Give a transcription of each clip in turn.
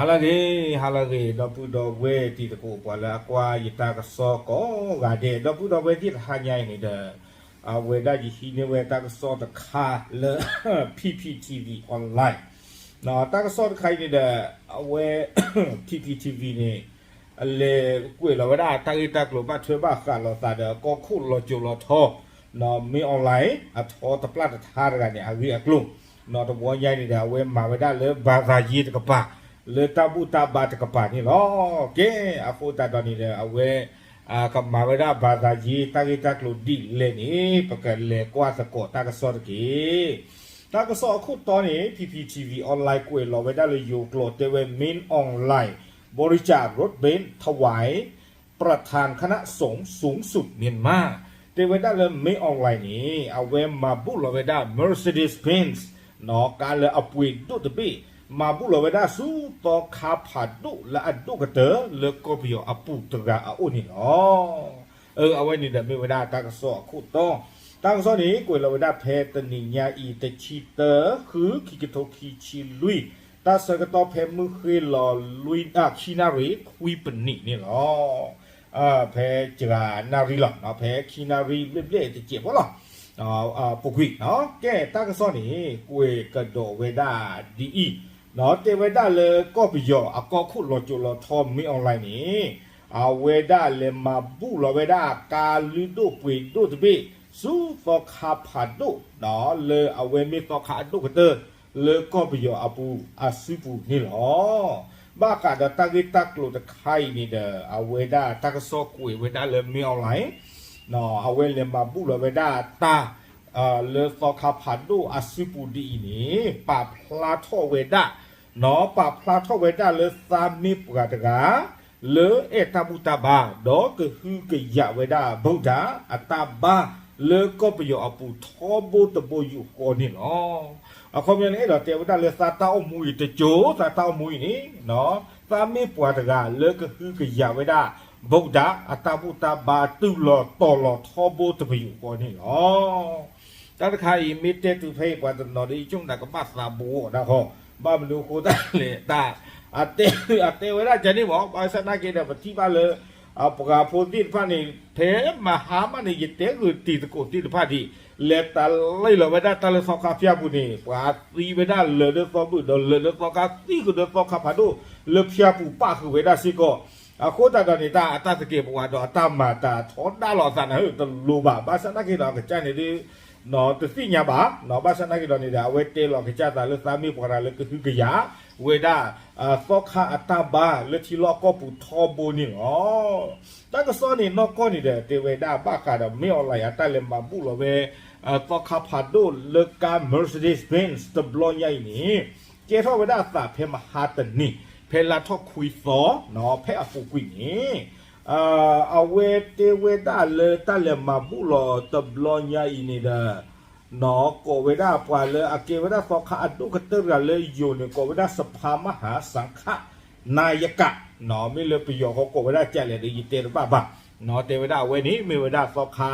ဟါလၢအဂ့ၤ, ဟါလၢအဂ့ၤ ဒီပုၢ်ဒီဝဲၢ်တံၤသကိး ပှၤလၢအကွၢ်ယတၢ်ကစီၣ်ကိးဂၤဒဲး, ဒီပုၢ်ဒီဝဲၢ်သ့ၣ်တဟါညါအံၤန့ၣ်ဒီး အဝဲဒၣ်ယဟံးန့ၢ်ဝဲတၢ်ကစီၣ်တခါလၢ P P T V online တၢ်ကစီၣ်တခါအံၤန့ၣ်ဒီး အဝဲ P P T V န့ၣ် အလဲၤကွဲးလီၤဝဲဒၣ်တၢ်ဂ့ၢ်တၢ်ကျိၤဘၣ်ထွဲဘၣ်ဃးလိာ်သးဒီးကီၢ်ခိၣ်လီၤစိၤလီၤထီ မ့ၢ် online အထီတပျၢ်တထါတဂၤန့ၣ် အဂ့ၢ်အကျိၤ, တဝီညါအံၤန့ၣ်ဒီး အဝဲမၤဝဲဒၣ်လၢ ဘာသာရေး တကပၤ လၢတၢ်ဘူၣ်တၢ်ဘါတကပၤန့ၣ်လီၤ. ကဲ, အဃိသတးဒီးန့ၣ်ဒီး အဝဲ ကမၤဝဲဒၣ် ဘာသာရေး တၢ်ဂ့ၢ်တၢ်ကျိၤဒ်လဲၣ်န့ၣ် ပကလဲၤကွၢ်သကိးတၢ်ကစီၣ်တက့ၢ်. တၢ်ကစီၣ်အခိၣ်တီန့ၣ် P P T V online ကွဲးလီၤဝဲဒၣ်လၢယိၤကျိာ် တဲဝဲ မ့ၢ် online บริจาครถเบนซ์ถวาย ประธานคณะสงฆ์สูงสุดเมียนมา တဲဝဲဒၣ်လၢ မ့ၢ် online န့ၣ် အဝဲမၤဘူၣ်လီၤဝဲဒၣ် Mercedes-Benz ကါလၢအပှ့ၤဒိၣ်တဘ့ၣ်, မၤဘူၣ်လီၤဝဲဒၣ်ဆူသီခါဖးဒိၣ်လၢအဒိၣ်ကတၢၢ်လၢကီၢ်ပယီၤအပူၤတဂၤအအိၣ်န့ၣ်လီၤ. အဝဲန့ၣ်ဒီးမ့ၢ်ဝဲဒၣ်တၢ်ကစီၣ်အခိၣ်တီ, တၢ်ကစီၣ်န့ၣ် ကွဲးလီၤဝဲဒၣ်ဖဲတနံၤညါအံၤ တဆံတၢ ဃု ခံကထိခံဆံလွံၢ်, တၢ်ဆၢကတီၢ်ဖဲမုၢ်ဃ့ၢ်လီၤ လွံၢ် ခံနၣ်ရံၣ် ခွံပနံးန့ၣ်လီၤ. ဖဲစှၤနၣ်ရံၣ်လီၤ, ဖဲခံနၣ်ရံၣ်ဘျဲၣ်ဘျဲၣ်တစဲးဖိလီၤ. ပူၤကွံာ်, ကဲတၢ်ကစီၣ်န့ၣ် ကွဲးကဒီးဝဲဒၣ်ဒ်အံၤ, တဲဝဲဒၣ်လၢကီၢ်ပယီၤအကီၢ်ခိၣ်လီၤစိၤလီၤထီ မ့ၢ် online န့ၣ် အဝဲဒၣ်လဲၤမၤဘူၣ်လီၤဝဲဒၣ်ကါလုၢ်ဒိၣ်ပှ့ၤဒိၣ်တဘ့ၣ် ဆူသီခါဖးဒိၣ် လၢအဝဲမ့ၢ်သီခါအဒိၣ်ကတၢၢ် လၢကီၢ်ပယီၤအပူၤအစုပူၤန့ၣ်လီၤ. ဘၣ်ဃးဒီးတၢ်ဂ့ၢ်တၢ်ကျိၤတခါအံၤန့ၣ်ဒီး အဝဲဒၣ်တၢ်ကစီၣ်ကွဲးဝဲဒၣ်လၢ မ့ၢ် online အဝဲလဲၤမၤဘူၣ်လီၤဝဲဒၣ်တၢ် လၢသီခါဖးဒိၣ်အစုပူၤဒ်အံၤန့ၣ် ပာ်ဖျါထီၣ်ဝဲဒၣ်, ပာ်ဖျါထီၣ်ဝဲဒၣ်လၢသးမ့ၢ်ပှၤတဂၤ လၢအဲၣ်တၢ်ဘူၣ်တၢ်ဘါ ဒီးကဟုကယာ်ဝဲဒၣ် ဗုဒ္ဓ အတၢ်ဘါ လၢကီၢ်ပယီၤအပူၤထီဘိတဘိယူၢ်ဃီန့ၣ်လီၤ. အခီပညီန့ၣ် အဲၣ်ဒိးတဲဝဲဒၣ်လၢသးတၢ်အိၣ်မူအံၤတစိၤ သးတၢ်အိၣ်မူအံၤန့ၣ် သးမ့ၢ်ပှၤတဂၤလၢကဟုကယာ်ဝဲဒၣ် ဗုဒ္ဓ အတၢ်ဘူၣ်တၢ်ဘါတုၤလီၤတီၤလီၤထီဘိတဘိယူၢ်ဃီန့ၣ်လီၤ. တၢ်တခါအံၤ မ့ၢ်တဲတုၤဖဲအံၤ ပှၤတနီၤဒီး ယဆိကမိၣ်ကဘၣ်သးဘှီဒၣ်ဃီ, ဘၣ်မနုၤအဃိသတးလဲၣ်, တၢ် အတဲ အတဲဝဲဒၣ်ကန့ၣ်မး, ဘၣ်ဆၣ်သနာ်က့ဒီး ပထံၣ်ဘၣ်လၢ ပှၤဖိသ့ၣ်တဖၣ်န့ၣ် ဖဲမဟါမးန့ၣ် ယတဲဂုာ်တံၤသကိးသ့ၣ်တဖၣ်ဒံး လဲၤတၢ်လံၣ်လီၤဝဲဒၣ်တၢ်လၢသီခါဖၠၣ်ပူၤန့ၣ် ပှၤသံဝဲဒၣ်လၢာ်လၢသီဘူၣ် ဒီးလၢာ်လၢသီခါသံဃုာ်ဒီးသီခါဖးဒိၣ်လၢဖၠၣ်ပူၤပၣ်ဃုာ်ဝဲဒၣ်စ့ၢ်ကီး, အဃိသတးဒီးန့ၣ် တၢ်အတၢ်သကဲးပဝးဒီးအတၢ်မၤတၢ်ထီဒါလိာ်အသးန့ၣ် တလိၤဘၣ်, ဘၣ်ဆၣ်သနာ်က့ဒီး အကစၢ်န့ၣ်ဒ် တသ့ၣ်ညါဘၣ်, ဘၣ်ဆၣ်သနာ်က့ဒီးန့ၣ်ဒီး အဝဲတဲလီၤအကစၢ်သးလၢသးမ့ၢ်ပှၤတဂၤလၢကဟုကယာ်ဝဲဒၣ် သီခါအတၢ်ဘါလၢထံလီၢ်ကီၢ်ပူၤထီဘိန့ၣ်လီၤ. တၢ်ကစီၣ်န့ၣ်နီၢ်ကီၢ်န့ၣ်ဒီး တဲဝဲဒၣ်ဘၣ်ဃးဒီး မ့ၢ် online အတၢ်လဲၤမၤဘူၣ်လီၤဝဲ သီခါဖးဒိၣ်လၢကါ Mercedes-Benz တဘျီညါအံၤန့ၣ် ကဲထီၣ်ဝဲဒၣ်အသးဖဲမဟါတနံၤ ဖဲလါထီၣ်ခွံသီ ဖဲအပူၤကွံာ်န့ၣ် အဝဲတဲဝဲဒၣ်လၢတၢ်လဲၤမၤဘူၣ်လီၤတဘျီညါအံၤန့ၣ်ဒီး ကိးဝဲဒၣ်ပှၤလၢအကဲဝဲဒၣ်သီခါအဒိၣ်ကတၢၢ်တဂၤလၢယိၤန့ၣ် ကိးဝဲဒၣ် စဖါမဟါစၣ်ခၣ် နာယကၣ်, မ့ၢ်လၢပယီၤဃီကိးဝဲဒၣ်ကလဲၣ်ဒီး ယတဲတဘၣ်ဘၣ်, တဲဝဲဒၣ်အဝဲန့ၣ် မ့ၢ်ဝဲဒၣ်သီခါ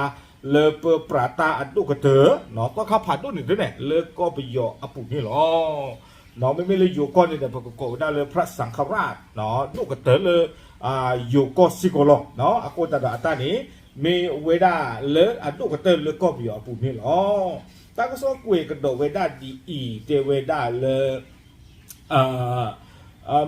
လၢပပြးတၢ်အဒိၣ်ကတၢၢ်, သီခါဖးဒိၣ်န့ၣ်တန့ၣ် လၢကီၢ်ပယီၤအပူၤန့ၣ်လီၤ. မ့မ့ၢ်လၢယိၤကီၢ်န့ၣ်ဒီး ပကကိးဝဲဒၣ်လၢ พระสังฆราช ဒိၣ်ကတၢၢ်လၢ ယိၤကီၢ်စ့ၢ်ကီးလီၤ. အဃိသတးဒီးအတၢ်န့ၣ် မ့ၢ်ဝဲဒၣ်လၢအဒိၣ်ကတၢၢ်လၢကီၢ်ပယီၤအပူၤန့ၣ်လီၤ. တၢ်ကစီၣ်ကွဲးကဒီးဝဲဒၣ်ဒ်အံၤ တဲဝဲဒၣ်လၢ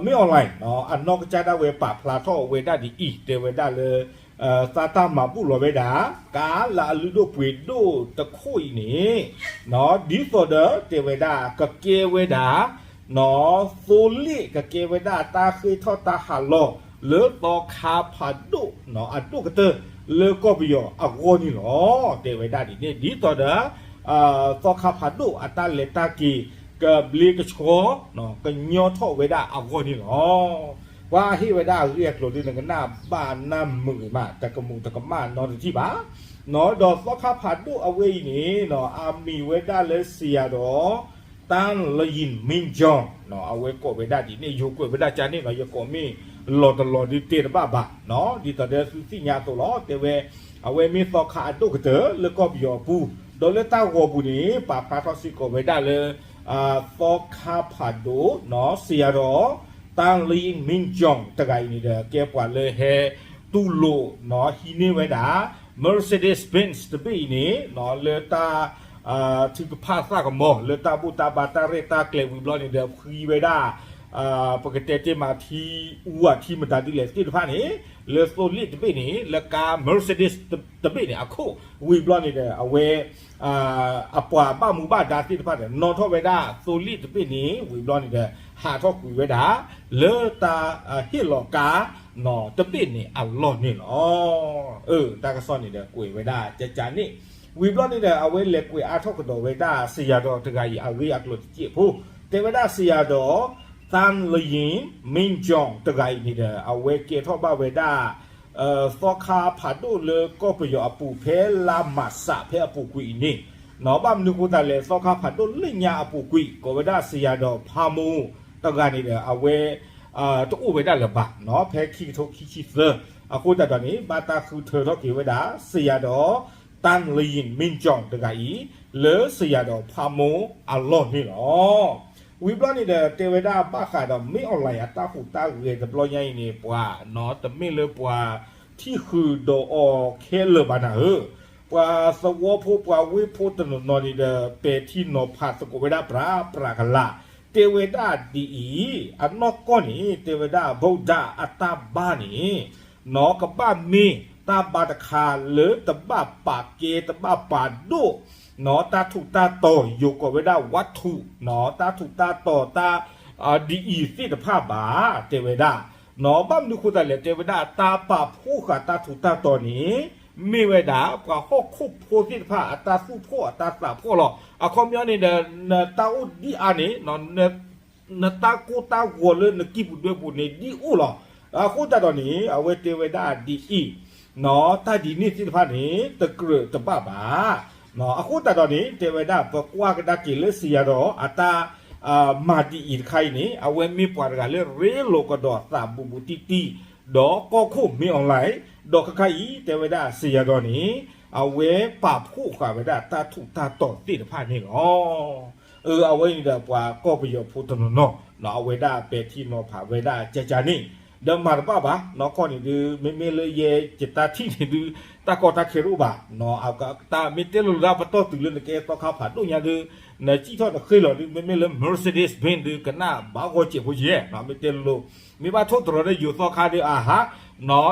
မ့ၢ် online အနီၢ်ကစၢ်ဒၣ်ဝဲပာ်ဖျါထီၣ်ဝဲဒၣ်ဒ်အံၤ တဲဝဲဒၣ်လၢ သးတၢ်မၤဘူၣ်လီၤဝဲဒၣ် ကါလၢအလုၢ်ဒိၣ်ပှ့ၤဒိၣ်တခိၣ်အံၤန့ၣ် ဒ်သိးဒီးတဲဝဲဒၣ် ကကဲဝဲဒၣ် သိလ့ၣ် ကကဲဝဲဒၣ်တၢ်ဃ့ၢ်ထီၣ်တၢ်ဟးလီၤ လၢသီခါဖးဒိၣ် အဒိၣ်ကတၢၢ်လၢကီၢ်ပယီၤအဂီၢ်န့ၣ်လီၤ. တဲဝဲဒၣ်ဒ်န့ၣ် ဒ်သိးဒီး သီခါဖးဒိၣ်အတၢ်လဲၤတၢ်က့ၤ ကဘျ့ကဆှီ ကညီထီၣ်ဝဲဒၣ်အဂီၢ်န့ၣ်လီၤ. ပှၤဟ့ၣ်ဝဲဒၣ်အဂ့ၢ်အကျိၤဒ်နကနၣ်ဘၣ်နၢ်မုာ်ဂ့ၤမး တကမူးတကမၣ်နီတထံၣ်ဘၣ်. ဒီးသီခါဖးဒိၣ်အဝဲအံၤန့ၣ် အမံၤဝဲဒၣ်လၢ ဆရာတော် တန်းလယီမင်းကျော် အဝဲကိးဝဲဒၣ်ဒ်န့ၣ် ယိၤကွဲးဝဲဒၣ်ကန့ၣ်လီၤ ယကိးမ့ၢ်လီၤတလီၤဒ်တဲတဘၣ်ဘၣ်. ဒ်သိးဒီးသုသ့ၣ်ညါအသိးလီၤ တဲဝဲ အဝဲမ့ၢ်သီခါအဒိၣ်ကတၢၢ်လၢကီၢ်ပယီၤအပူၤ ဒီးလၢတၢ်ဂီၤပူၤန့ၣ် ပာ်ဖျါထီၣ်စ့ၢ်ကီးဝဲဒၣ်လၢ သီခါဖးဒိၣ် ဆရာတော် တန်းလယီမင်းကျော် Tanlin Minjong တဂၤအံၤန့ၣ်ဒီး ကဲပှၤလၢဟဲတူၢ်လိာ်နီၤ ဟံးန့ၢ်ဝဲဒၣ် Mercedes-Benz တဘ့ၣ်အံၤန့ၣ်နီၤ လၢတၢ် ထုကဖၣ်သးကမီၤ လၢတၢ်ဘူၣ်တၢ်ဘါတၢ်ရဲၣ်တၢ်ကျဲၤဝံၤဘျီန့ၣ်ဒီး ဖှံဝဲဒၣ် ပကတဲတ့ၢ်မးထံအူအထံမတၤဒ်လဲၣ်သ့ၣ်တဖၣ်န့ၣ် လၢသိလ့ၣ်တဘ့ၣ်န့ၣ် လၢကါ Mercedes တဘ့ၣ်န့ၣ် အခိၣ်ဝံၤဘျီန့ၣ်ဒီး အဝဲ အပှၤဘၣ်မူဘၣ်ဒါသ့ၣ်တဖၣ်ဒီး နီၣ်ထီၣ်ဝဲဒၣ်သိလ့ၣ်တဘ့ၣ်န့ၣ် ဝံၤဘျီန့ၣ်ဒီး ဟးထီၣ်ကွံာ်ဝဲဒၣ် လၢတၢ်ဟ့ၣ်လီၤကါ တဘ့ၣ်န့ၣ်အလီၢ်န့ၣ်လီၤ. အၢ တၢ်ကစီၣ်န့ၣ်ဒီး ကွဲးဝဲဒၣ်ကကန့ၣ် ဝံၤဘျီန့ၣ်ဒီး အဝဲလဲၤကွဲးအါထီၣ်ကဒီးဝဲဒၣ် စယၤဒီးတဂၤအံၤ အဂ့ၢ်အကျိၤတစဲးဖိ တဲဝဲဒၣ်စယၤဒီး Tanlin Minjong တဂၤအံၤန့ၣ်ဒီး အဝဲကဲထီၣ်ဘၣ်ဝဲဒၣ် သီခါဖးဒိၣ်လၢကီၢ်ပယီၤအပူၤ ဖဲလါမးစးဖဲအပူၤကွံာ်အံၤန့ၣ် ဘၣ်မနုၤဃိသတးလဲၣ် သီခါဖးဒိၣ်လၢညါအပူၤကွံာ် ကိးဝဲဒၣ်စယၤဒီးဖးမိၢ်တဂၤန့ၣ်ဒီး အဝဲ တအိၣ်ဝဲဒၣ်လၢၤဘၣ်နီၤ ဖဲခံကထိခံဆံသၢ အဃိသတးဒီးန့ၣ် ဘၣ်တၢ်ဃုထၢထီၣ်က့ၤဝဲဒၣ် စယၤဒီး Tanlin Minjong တဂၤအံၤ လၢစယၤဒီးဖးမိၢ်အလီၢ်န့ၣ်လီၤ. ဝံၤဘျီန့ၣ်ဒီး တဲဝဲဒၣ်ဘၣ်ဃးဒီး မင်းအောင်လှိုင် အတၢ်ဟူးတၢ်ဂဲၤတဘျီညါအံၤန့ၣ် ပှၤနီၤ တမ့ၢ်လၢပှၤထံၣ်ဃုာ်ဒီးအီၤခဲလၢာ်ဘၣ်နၤဧၢ, ပှၤသဝီဖိပှၤဝ့ၢ်ဖိတနီၤနီၤန့ၣ်ဒီး ပဲာ်ထံနီၤဖးသကိးဝဲဒၣ်ပြးပြးကလာ် တဲဝဲဒၣ်ဒ်အံၤ, အနီၢ်ကီၢ်န့ၣ် တဲဝဲဒၣ် ဗုဒ္ဓ အတၢ်ဘါန့ၣ် နီၤ ကဘၣ်မ့ၢ်တၢ်ဘါတခါလၢတဘၣ်ပာ်ကဲတဘၣ်ပာ်ဒိၣ် နီၤ တၢ်ထူးတၢ်တီၤ ယိၤကိးဝဲဒၣ် วัตถุ နီၤ တၢ်ထူးတၢ်တီၤတၢ် ဒ်အံၤသ့ၣ်တဖၣ်ဘၣ် တဲဝဲဒၣ် နီၤ ဘၣ်မနုၤဃိသတးလဲၣ် တဲဝဲဒၣ် တၢ်ပာ်ဖှိၣ်ဃာ်တၢ်ထူးတၢ်တီၤန့ၣ် မ့ၢ်ဝဲဒၣ် ပှၤဟီၣ်ခိၣ်ဖိသ့ၣ်တဖၣ် အတၢ်သူၣ်ဖှီၣ်အတၢ်သးဖှီၣ်လီၤ. အခီပညီန့ၣ်ဒီး နတၢ်အိၣ်ဒံးအါန့ၣ် နတၢ်ကိၢ်တၢ်ဂီၤလၢနကံၢ်ပူၤဒွဲၣ်ပူၤန့ၣ် ဒ်အိၣ်လီၤ. အဃိသတးဒီးန့ၣ် အဝဲတဲဝဲဒၣ်ဒ်အံၤ, နီၤ တၢ်ဒ်န့ၣ်သ့ၣ်တဖၣ်န့ၣ် တကြၢးတဘၣ်ဘၣ်. အဃိသတးဒီးန့ၣ် တဲဝဲဒၣ် ပကွၢ်ကဒါက့ၤလၢစယၤဒီး အတၢ် မၤဒ်အံၤတခါအံၤန့ၣ် အဝဲမ့ၢ်ပှၤတဂၤလၢရ့လိာ်ကဒီးသးဘူးဘူးတံၢ်တံၢ် ဒီးကီၢ်ခိၣ် မင်းအောင်လှိုင် ဒီးခဲခါအံၤ တဲဝဲဒၣ်စယၤဒီးန့ၣ် အဝဲပာ်ဖှိၣ်ဃာ်ဝဲဒၣ်တၢ်ထူးတၢ်တီၤသ့ၣ်တဖၣ်န့ၣ်လီၤ. အၢ အဝဲန့ၣ်ဒီးပှၤကီၢ်ပယီၤဖိတနီၤနီၤ အဝဲဒၣ်ပဲာ်ထံနီၤဖးဝဲဒၣ်ကကန့ၣ် ဒီးမၤတဘၣ်ဘၣ် နီၢ်ကီၢ်န့ၣ်ဒုး မ့မ့ၢ်လၢယဲယတၢ်ထံၣ်န့ၣ်ဒုး တၢ်ကီတၢ်ခဲတအိၣ်ဘၣ် တၢ်မ့ၢ်တဲလိၤလိၤဒၣ်ပတီၢ်တုၤလၢနကဲသီခါဖးဒိၣ်ညါဒုး နစံၣ်ထီၣ်နဃ့လီၤဒုး မ့မ့ၢ်လၢ Mercedes-Benz ဒုး ကနၣ်ဘၣ်ဂီၤစဲးဖိယဲၢ် မ့ၢ်တဲလိၤလိၤ မ့ၢ်ဘၣ်ထိၣ်သတြီၤဒီးယိၤသီခါဒုး အဟါ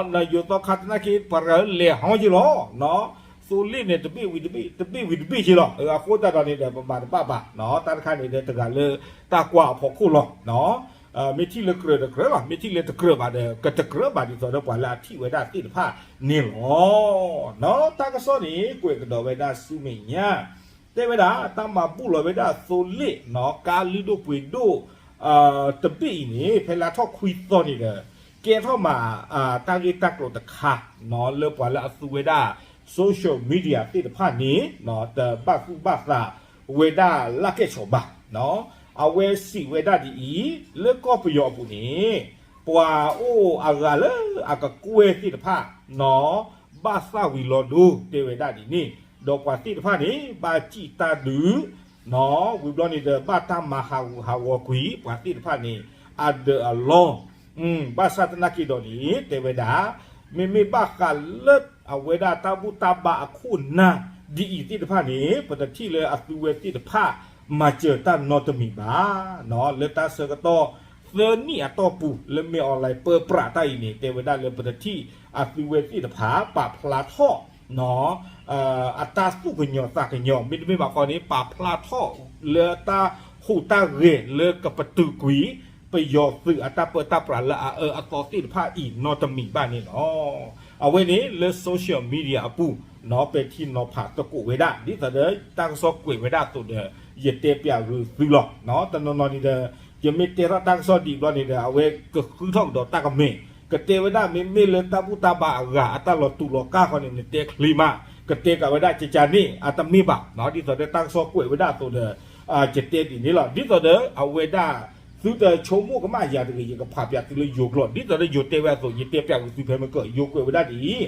နယိၤသီခါသနာ်က့ ပှၤတဂၤလၢလဲၤဟီယ့ၢ်လီၤ သိလ့ၣ်န့ၣ် တဘ့ၣ်ဝံၤတဘ့ၣ် တဘ့ၣ်ဝံၤတဘ့ၣ်ယ့ၢ်လီၤ အဃိသတးဒီးန့ၣ်ဒီး ပမၤတဘၣ်ဘၣ် တၢ်တခါန့ၣ်ဒီးတဂၤလၢတၢ်ကွၢ်အဖီခိၣ်လီၤ မ့ၢ်ထံၣ်လၢကြၢးဒီးကြၢးလီၤ မ့ၢ်ထံၣ်လၢတကြၢးဘၣ်ဒီး ကတကြၢးဘၣ်ဒ်သိးဒီးပှၤလၢအထံၣ်ဝဲဒၣ်သ့ၣ်တဖၣ်န့ၣ်လီၤ. တၢ်ကစီၣ်န့ၣ် ကွဲးကဒီးဝဲဒၣ်ဆူမဲာ်ညါ တဲဝဲဒၣ် တၢ်မၤဘူၣ်လီၤဝဲဒၣ်သိလ့ၣ် ကါလုၢ်ဒိၣ်ပှ့ၤဒိၣ် တဘ့ၣ်အံၤန့ၣ် ဖဲလါထီၣ်ခွံသီန့ၣ်ဒီး ကဲထီၣ်မး တၢ်ဂ့ၢ်တၢ်ကျိၤတခါ လၢပှၤလၢအသူဝဲဒၣ် social media သ့ၣ်တဖၣ်န့ၣ် တဘၣ်သူၣ်ဘၣ်သးဝဲဒၣ်လၢကဲၣ်ဆိးဘၣ် အဝဲစံးဝဲဒၣ်ဒ်အံၤ လၢကီၢ်ပယီၤအပူၤန့ၣ် ပှၤအိၣ်အဂၤလၢအကကွဲၢ်သ့ၣ်တဖၣ် ဘၣ်သၣ်ဝံၤလီၤဒိ တဲဝဲဒၣ်ဒ်န့ၣ် ဒီးပှၤသ့ၣ်တဖၣ်န့ၣ် ဘၣ်စံၣ်တၢ်ဒုး ဝံၤဘျီန့ၣ်ဒီး ဘၣ်တၢ်မၤဟးဂူာ်ဟးဂီၤကွံာ် ပှၤသ့ၣ်တဖၣ်န့ၣ် အဒၢးအလီၢ် ဘၣ်ဆၣ်သနာ်က့ဒီးန့ၣ် တဲဝဲဒၣ် မ့မ့ၢ်ဘၣ်ဃးလၢအဝဲဒၣ်တၢ်ဘူၣ်တၢ်ဘါအခိၣ်နၢ် ဒ်အံၤသ့ၣ်တဖၣ်န့ၣ် ပတထံၣ်လၢအသုဝဲသ့ၣ်တဖၣ် မၤစၢၤတၢ်နီတမံၤဘၣ် လၢတၢ်ဆၢကတီၢ်သၢနံၣ်အတီၢ်ပူၤ လၢမင်းအောင်လှိုင် ပၢပြးတၢ်အံၤန့ၣ် တဲဝဲဒၣ်လၢပတထံၣ်အသုဝဲသ့ၣ်တဖၣ် ပာ်ဖျါထီၣ် အတၢ်သူၣ်ကညီၤသးကညီၤ မ့တမ့ၢ်ဘၣ်ဃီန့ၣ် ပာ်ဖျါထီၣ်လၢတၢ်ဟူးတၢ်ဂဲၤလၢကပတုာ်ကွံာ် ပယီၤသုးအတၢ်ပၢတၢ်ပြးလၢအအၢအသီသ့ၣ်တဖၣ်အံၤနီတမံၤဘၣ်န့ၣ်လီၤ. အဝဲန့ၣ်လၢ social media အပူၤ ပဲာ်ထံနီၤဖးသကိးဝဲဒၣ် ဒ်သိးဒီးတၢ်ကစီၣ်ကွဲးဝဲဒၣ်အသိးဒီး ယတဲပျးဂုာ်သုလီၤ. တနီၤနီၤန့ၣ်ဒီး ယမ့ၢ်တဲထီၣ်တၢ်ကစီၣ်ဒ်အံၤဘျီန့ၣ်ဒီး အဝဲကဃုထီၣ်ကဒီးတၢ်ကမဲာ် ကတဲဝဲဒၣ်မ့မ့ၢ်လၢတၢ်ဘူၣ်တၢ်ဘါအဂၤ အတၢ်လီၤတူာ်လီၤကာ်ဃီန့ၣ် နတဲချ့မး ကတဲကးဝဲဒၣ်ကကန့ၣ် အတမ့ၢ်ဘၣ် ဒ်သိးဒီးတၢ်ကစီၣ်ကွဲးဝဲဒၣ်အသိးဒီး ယတဲဒ်န့ၣ်လီၤ. ဒ်သိးဒီးအဝဲဒၣ် သုတဆိကမိၣ်ကမၣ်ယၤတဂ့ၤ ယကဖးပျးသုလၢယိၤကျိာ် ဒ်သိးဒီးယိၤတဲဝဲအသိး ယတဲပျးသုဖဲမ့ၢ်ကၢၢ် ယိၤကွဲးဝဲဒၣ်ဒ်အံၤ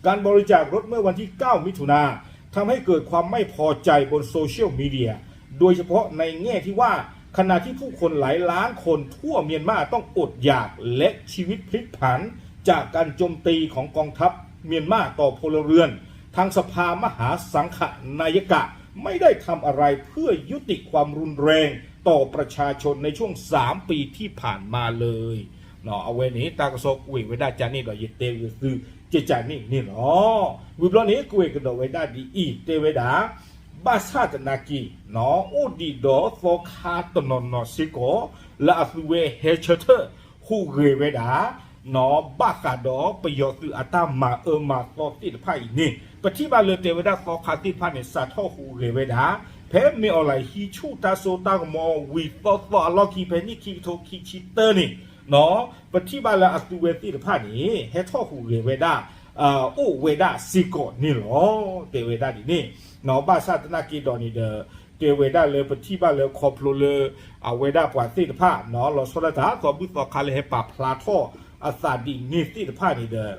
การบริจาครถเมื่อวันที่เก้ามิถุนา ทำให้เกิดความไม่พอใจบนโซเชียลมีเดีย โดยเฉพาะในแง่ที่ว่า ขณะที่ผู้คนหลายล้านคนทั่วเมียนมาต้องอดอยากและชีวิตพลิกผันจากการโจมตีของกองทัพเมียนมาต่อพลเรือน ทางสภามหาสังฆนายกะไม่ได้ทำอะไรเพื่อยุติความรุนแรงต่อประชาชนในช่วงสามปีที่ผ่านมาเลย အဝဲန့ၣ် တၢ်ကစီၣ်ကွဲးဝဲဒၣ်ကန့ၣ်ဒီး ယတဲဂ့ၤသုကကန့ၣ်န့ၣ်လီၤ. ဝံၤဘျီန့ၣ် ကွဲးကဒီးဝဲဒၣ်ဒ်အံၤ တဲဝဲဒၣ် ဘၣ်ဆၣ်သနာ်က့ အိၣ်ဒံးဒီးသီခါတနီၤနီၤစ့ၢ်ကီး လၢအသုဝဲဟဲဆၢထၢၣ်ဟူးဂဲၤဝဲဒၣ် ဘၣ်ဃးဒီးပယီၤသုးအတၢ်မၤအၢမၤသီသ့ၣ်တဖၣ်အံၤန့ၣ် ပထံၣ်ဘၣ်လၢတဲဝဲဒၣ်သီခါသ့ၣ်တဖၣ်န့ၣ် စးထီၣ်ဟူးဂဲၤဝဲဒၣ် ဖဲမ့ၢ်အီၣ်လဲၣ်ဟံးဆူၣ်တၢ်စိတၢ်ကမီၤဝံၤသီသီအလီၢ်ခံ ဖဲနံၣ်ခံကထိခံဆံတၢန့ၣ် ပထံၣ်ဘၣ်လၢအသုဝဲသ့ၣ်တဖၣ်န့ၣ် ဟဲထီၣ်ဟူးဂဲၤဝဲဒၣ် အိၣ်ဝဲဒၣ်စ့ၢ်ကီးန့ၣ်လီၤ. တဲဝဲဒၣ်ဒ်န့ၣ် ဘၣ်ဆၣ်သနာ်က့ဒီးန့ၣ်ဒီး တဲဝဲဒၣ်လၢပထံၣ်ဘၣ်လၢခီဖျိလၢ အဝဲဒၣ်ပှၤသ့ၣ်တဖၣ် လီၤဆီဒၣ်တၢ် သီဘူၣ်သီခါလၢဟဲပာ်ဖျါထီၣ်အသးဒ်န့ၣ်သ့ၣ်တဖၣ်န့ၣ်ဒီး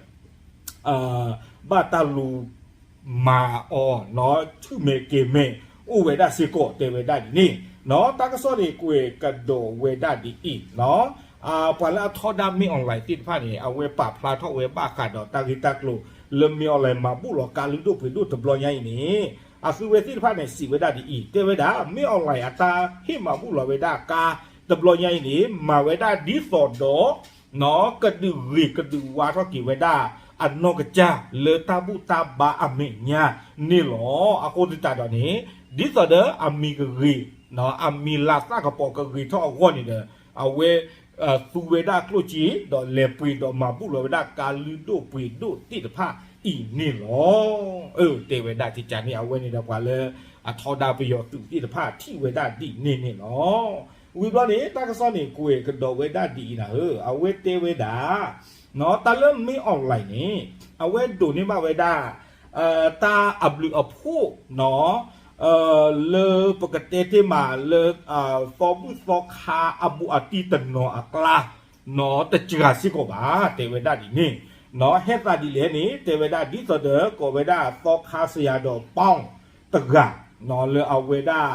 ဘၣ်တၢ်လူၤမၤအီၤ ဆူၣ်မဲာ်ကဲၤမဲာ် အိၣ်ဝဲဒၣ်စ့ၢ်ကီး တဲဝဲဒၣ်ဒ်န့ၣ် တၢ်ကစီၣ်န့ၣ်ကွဲးကဒီးဝဲဒၣ်ဒ်အံၤ ပှၤလၢအထီဒါမ့ၢ်အီၣ်လဲၣ်သ့ၣ်တဖၣ်န့ၣ် အဝဲပာ်ဖျါထီၣ်ဝဲဘၣ်ဃးဒီးတၢ်ဂ့ၢ်တၢ်ကျိၤ လၢမ့ၢ်အီၣ်လဲၣ်မၤဘူၣ်လီၤကါလုၢ်ဒိၣ်ပှ့ၤဒိၣ်တဘျီညါအံၤန့ၣ် အသုဝဲသ့ၣ်တဖၣ်န့ၣ် စံးဝဲဒၣ်ဒ်အံၤ တဲဝဲဒၣ် မ့ၢ်အီၣ်လဲၣ်အတၢ်ဟ့ၣ်မၤဘူၣ်လီၤဝဲဒၣ်ကါတဘျီညါအံၤန့ၣ် မၤဝဲဒၣ်ဒ်သိးဒီး ကဒုးဂ့ၤကဒုးဝါထီၣ်က့ၤဝဲဒၣ် အနီၢ်ကစၢ်လၢတၢ်ဘူၣ်တၢ်ဘါအမဲာ်ညါန့ၣ်လီၤ. အဃိသတးဒီးန့ၣ် ဒ်သိးဒီးအမံၤကဂ့ၤ အမံၤလၤသၣ်ကပီၤကဂ့ၤထီၣ်အဂီၢ်န့ၣ်ဒီး အဝဲ သူဝဲဒၣ်ကျိၣ်စ့ ဒီးလဲၤပှ့ၤဒီးမၤဘူၣ်လီၤဝဲဒၣ်ကါလုၢ်ဒိၣ်ပှ့ၤဒိၣ်သ့ၣ်တဖၣ်အံၤန့ၣ်လီၤ. အၢ တဲဝဲဒၣ်ကကန့ၣ် အဝဲန့ၣ်ဒီးပှၤလၢအထီဒါပယီၤသုးသ့ၣ်တဖၣ်ထံၣ်ဝဲဒၣ်ဒ်န့ၣ်န့ၣ်လီၤ. ဝံၤဘျီန့ၣ် တၢ်ကစီၣ်န့ၣ်ကွဲးကဒီးဝဲဒၣ်ဒ်အံၤနၤဧၢ အဝဲတဲဝဲဒၣ် တၢ်လၢမ့ၢ်အီၣ်လဲၣ်န့ၣ် အဝဲဒိးန့ၢ်ဘၣ်ဝဲဒၣ် တၢ်အဘျုးအဖှိၣ် လၢပကတဲတ့ၢ်မးလၢ သီဘူၣ်သီခါအဘူးအတံၢ်တနီၤအကျါ နီတစှၤစ့ၢ်ကီးဘၣ် တဲဝဲဒၣ်ဒ်န့ၣ် ဟဲသးဒ်လဲၣ်န့ၣ် တဲဝဲဒၣ်ဒ်သိးဒီး ကိးဝဲဒၣ်သီခါစယၤဒီးပီၣ်တဂၤ လၢအဝဲဒၣ်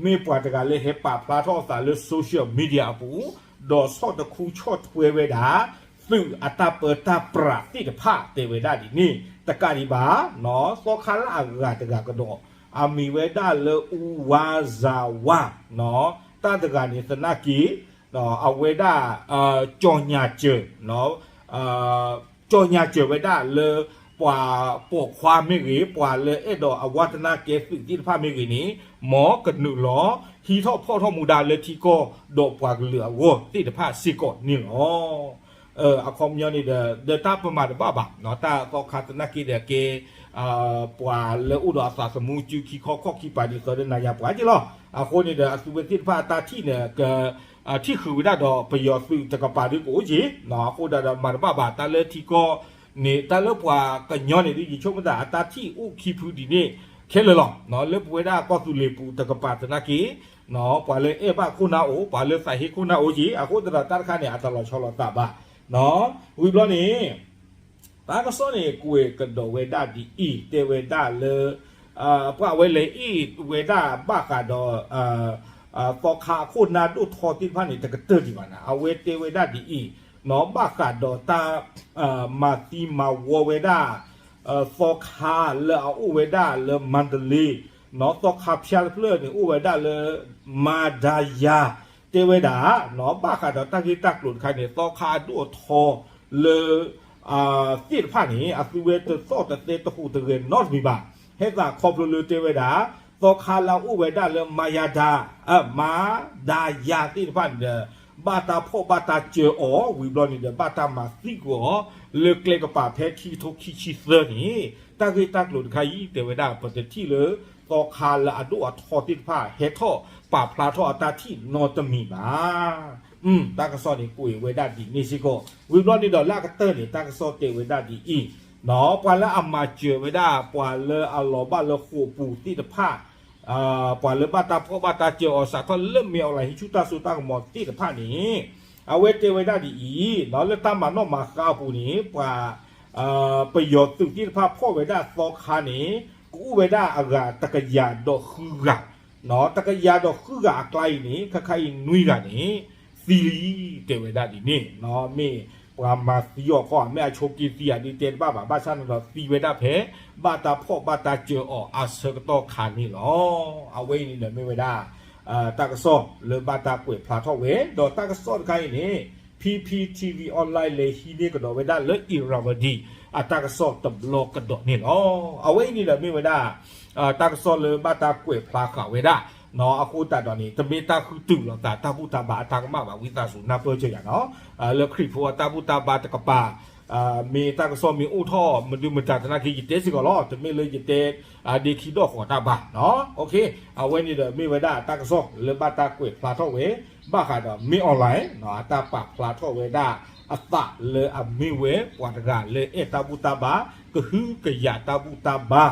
မ့ၢ်ပှၤတဂၤလၢဟဲပာ်ဖျါထီၣ်အသးလၢ social media အပူၤ ဒီးဆီၣ်တခူဆီၣ်ထွဲဝဲဒၣ် သုးအတၢ်ပၢတၢ်ပြးသ့ၣ်တဖၣ် တဲဝဲဒၣ်ဒ်န့ၣ် တကးဒံးဘၣ် သီခါလၢအဂၤတဂၤကဒီး အမံၤဝဲဒၣ်လၢ အူဝါစၤဝါ တၢ်တဂၤန့ၣ်သနာ်က့ အဝဲဒၣ် ကၠီၣ်ညၣ်စၢၤ ကၠီၣ်ညၣ်စၢၤဝဲဒၣ်လၢ ပှၤပိာ်ခွါမ့ၢ်ဂ့ၤ ပှၤလၢအဲၣ်ဒိးအဝါသနာ်ကဲသုးသ့ၣ်တဖၣ်မ့ၢ်ဂ့ၤန့ၣ် မ်ကနုာ်လီၤ ဟံးထီၣ်ဖီၣ်ထီၣ်မူဒါလၢထံကီၢ် ဒီးပှၤကလုာ်အဂီၢ်သ့ၣ်တဖၣ်စ့ၢ်ကီးန့ၣ်လီၤ. အခီပညီန့ၣ်ဒီး ဒီးတၢ်ပမၤတဘၣ်ဘၣ် တၢ်သီခါသနာ်က့ဒီးကဲ ပှၤလၢအိၣ်ဒီးအသးသမူစုခံခီခီၣ်ခံပၤဒ်သိးဒီးနၤယၤပှၤက့လီၤ. အဃိန့ၣ်ဒီး အသုဝဲသ့ၣ်တဖၣ်အတၢ်ထံၣ်န့ၣ် က ထံၣ်ဃုာ်ဝဲဒၣ်ဒီးပယီၤသုးတကပၤဒုကအိၣ်က့ၤ အဃိဒီးမၤတဘၣ်ဘၣ် တၢ်လၢထံကီၢ်န့ၣ် တၢ်လၢပှၤကညီန့ၣ် ဒ်ယဆိကမိၣ်သးအတၢ်ထံၣ်အိၣ်ခံဖုဒ်န့ၣ် ခဲလၢာ်လီၤ. လၢပဝဲဒၣ်ကီၢ်သူလ့ၤပူၤတကပၤသနာ်က့ ပှၤလၢအဲၣ်ဘၣ်ခိၣ်နၢ်အိၣ် ပှၤလၢသးဟ့ခိၣ်နၢ်အိၣ်က့ၤ အဃိသတးဒီးတၢ်တခါန့ၣ် အတလီၤဆီလိာ်သးဘၣ်. ဝံၤဘျီန့ၣ် တၢ်ကစီၣ်န့ၣ် ကွဲးကဒီးဝဲဒၣ်ဒ်အံၤ တဲဝဲဒၣ်လၢ ပှၤဝဲလဲၤအ့ၣ်ဝဲဒၣ်ဘၣ်ဃးဒီး သီခါအခိၣ်နၢ်ဒိၣ်ထီသ့ၣ်တဖၣ်န့ၣ် တကတၢၢ်ဒံးဘၣ်နၤ အဝဲတဲဝဲဒၣ်ဒ်အံၤ ဘၣ်ဃးဒီးတၢ် မၤသံမၤဝီဝဲဒၣ် သီခါလၢအအိၣ်ဝဲဒၣ်လၢမါတလ့ သီခါဖၠါတဖျၢၣ်န့ၣ် အိၣ်ဝဲဒၣ်လၢ မါဒါယၤ တဲဝဲဒၣ် ဘၣ်ဃးဒီးတၢ်ဂ့ၢ်တၢ်ကျိၤတခါန့ၣ် သီခါအဒိၣ်အထီလၢ သ့ၣ်တဖၣ်န့ၣ် အသုဝဲတသီၣ်တသဲတဟူးတဂဲၤနီတမံၤဘၣ်. ဟဲသးခီဖျိလၢတဲဝဲဒၣ် သီခါလၢအအိၣ်ဝဲဒၣ်လၢ မါယၤဒါ မါဒါယၤသ့ၣ်တဖၣ်န့ၣ်ဒီး ဘၣ်တၢ်ဖီၣ်ဘၣ်တၢ်စၢၤအီၤ ဝံၤဘျီန့ၣ်ဒီး ဘၣ်တၢ်မၤသံကွံာ်အီၤ လၢကျဲကပၤဖဲခံကထိခံဆံသၢန့ၣ် တၢ်ဂ့ၢ်တၢ်ကျိၤတခါအံၤ တဲဝဲဒၣ် ပတထံၣ်လၢ သီခါလၢအဒိၣ်အထီသ့ၣ်တဖၣ် ဟဲထီၣ်ပာ်ဖျါထီၣ်အတၢ်ထံၣ်နီတမံၤဘၣ်. တၢ်ကစီၣ်န့ၣ် ကွဲးဝဲဒၣ်ဒ်န့ၣ်စ့ၢ်ကီး ဝံၤဘျီန့ၣ်ဒီးလၢအကတၢၢ်န့ၣ် တၢ်ကစီၣ်တဲဝဲဒၣ်ဒ်အံၤ ပှၤလၢအမၤစၢၤဝဲဒၣ် ပှၤလၢအလီၤဘၣ်လၢဃိာ်ပူၤသ့ၣ်တဖၣ် ပှၤလၢဘၣ်တၢ်ဖီၣ်ဘၣ်တၢ်စၢၤအီၤ စးထီၣ်လၢမ့ၢ်အီၣ်လဲၣ်ဟံးဆူၣ်တၢ်စိတၢ်ကမီၤသ့ၣ်တဖၣ်န့ၣ် အဝဲတဲဝဲဒၣ်ဒ်အံၤ လၢတၢ်မၤနီၣ်မၤဃါအပူၤန့ၣ် ပှၤ ပယီၤသုးသ့ၣ်တဖၣ်ဖီၣ်ဝဲဒၣ်သီခါန့ၣ် ကအိၣ်ဝဲဒၣ်အဂၤတကယၤဒီးဃုဂၤ တကယၤဒီးဃုဂၤအကျါအံၤန့ၣ် ခဲခါအံၤနွံဂၤန့ၣ် သံလံ တဲဝဲဒၣ်ဒ်န့ၣ်. မ့ၢ်ပှၤမၤသံအီၤဃီ မ့ၢ်အဆိးက့သံဧါဒ်တဲတဘၣ်ဘၣ် ဘၣ်ဆၣ်န့ၣ်ဒီးသံဝဲဒၣ်ဖဲ ဘၣ်တၢ်ဖီၣ်ဘၣ်တၢ်စၢၤအီၤအဆၢကတီၢ်ခါန့ၣ်လီၤ. အဝဲအံၤန့ၣ်ဒီးမ့ၢ်ဝဲဒၣ် တၢ်ကစီၣ်လၢဘၣ်တၢ်ကွဲးဖျါထီၣ်ဝဲ ဒီးတၢ်ကစီၣ်တခါအံၤန့ၣ် P P T V Online လဲၤဟံးန့ၢ်ကဒီးဝဲဒၣ်လၢ Irrawaddy အတၢ်ကစီၣ်တဘျီကဒီးန့ၣ်လီၤ. အဝဲအံၤန့ၣ်ဒီးမ့ၢ်ဝဲဒၣ် တၢ်ကစီၣ်လၢဘၣ်တၢ်ကွဲးဖျါဃာ်ဝဲဒၣ် အဃိသတးဒီးန့ၣ် တမ့ၢ်တၢ်ဃုတူာ်လိာ်သးတၢ်ဘူၣ်တၢ်ဘါအတၢ်ကမၣ်ဘၣ် ဝံသးစူၤနၢ်ပၢၢ်စၢၤယၤနီၤ. လၢခရံာ်ဖိအတၢ်ဘူၣ်တၢ်ဘါတကပၤ မ့ၢ်တၢ်ကစီၣ်မ့ၢ်အိၣ်ထီၣ် မဒုမတၤသနာ်က့ ယတဲစ့ၢ်ကီးလီၤ တမ့ၢ်လၢယတဲ ဒ့ခံဒီၣ်ဃီၤတၢ်ဘါနီၤ. အဝဲန့ၣ်ဒီးမ့ၢ်ဝဲဒၣ်တၢ်ကစီၣ်လၢဘၣ်တၢ်ကွဲးဖျါထီၣ်ဝဲ ဘၣ်ဃးဒီး မင်းအောင်လှိုင် အတၢ်ပာ်ဖျါထီၣ်ဝဲဒၣ်အသးလၢအမ့ၢ်ဝဲပှၤတဂၤလၢအဲၣ်တၢ်ဘူၣ်တၢ်ဘါ ကဟုကယာ်တၢ်ဘူၣ်တၢ်ဘါ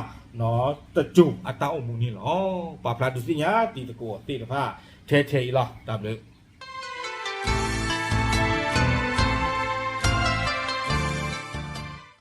တစိၤအတၢ်အိၣ်မူန့ၣ်လီၤ. ပာ်ဖျါဒုးသ့ၣ်ညါတံၤသကိးသ့ၣ်တဖၣ် ထဲထဲအံၤလီၤ. တၢ်ဘျုး